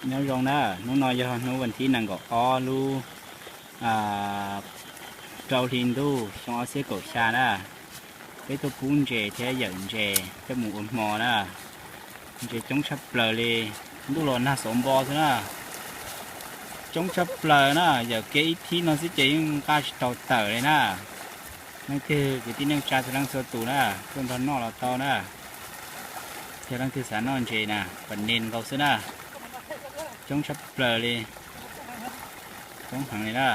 Nyob zoo na, hnub no yog hnub vas thib nees nkaum ob lub rau hli ntuj xyoo ob txhiab kaum xya na. Peb tuaj pub ntses thiab yawm ntses coj mus ua hmo na. Ntses coob tshaj plaws li, ntuj los nag xov npo xwb na. Coob tshaj plaws na, yawm kev ib thib no xwb ces yeej nqa tsis tau tawm li na. Leej twg kwv tij neej tsa txhua leej txhua tus na, tuaj nrog noj los tau na. Yog leej twg xav noj ntses na, pas nes nkaus xwb na. Coob tshaj plaws li, coob heev li na.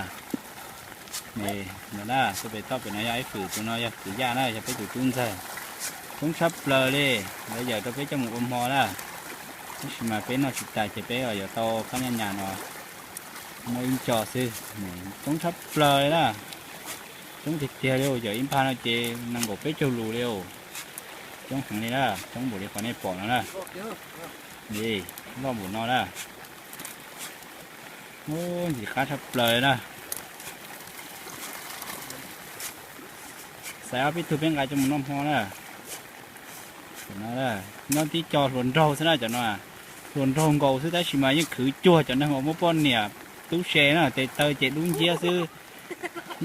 No na, tuaj pem toj pem no yog Aib Fwm, tus no yog kwv Yaj na, yog peb tus tub ntxawg. Coob tshaj plaws li, lawv yawm rau peb coj mus ua hmo na. Tab sis mas peb noj tsis tas ces peb yuav tau phab nyaj nyas no muab ib co xwb. Coob tshaj plaws li na, coob tiag tiag li, yawm ib npag no ces nees nkaum peb caug lus li. Coob heev li na, coob npaum li qhov nej pom no na. Loj npaum no na. Ntxim qab tshaj plaws li na. Xaiv ob peb tug peb nqa coj mus noj hmo na. Nyob tib co hluas nraug xwb na cov no. Hluas nraug nkaus xwb tab sis mas yeej khwv cuag cov neeg uas muaj poj niam tub se na, tes taw ces dub nciab xwb.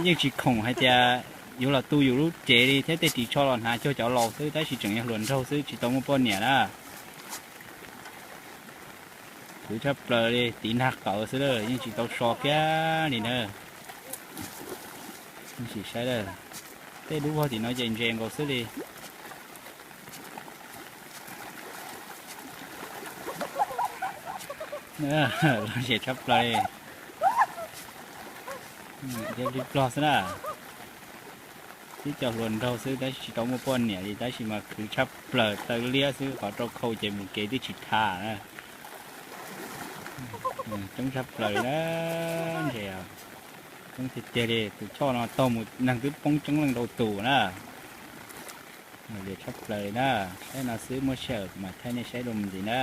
Yeej tsis khoom hais tias yuav los tu yus lub cev li thiab tej ris tsho los hnav cuag cov laus xwb, tab sis tseem yog hluas nraug xwb tsis tau muaj poj niam na. Khwv tshaj plaws li, tiv nag qawv xwb lawm yeej tsis tau so kiag li na. Sim saib, tej dub vog tim no ces ntses nkaus xwb li. Lom zem tshaj plaws li, ib plig plog xwb na. Tib co hluas nraug xwb tab sis tsis tau muaj poj niam li tab sis mas khwv tshaj plaws taw liab xwb, qhov rau khau ces mus kev twb tsis dhau na. Coob tshaj plaws li na, ntses coob tiag tiag li, tus choj no taug mus neeg twb poob coob leej rau tus na. Lom zem tshaj plaws li na, saib no xwb muaj sij hawm mam thaij nej saib dua mus ntxiv na.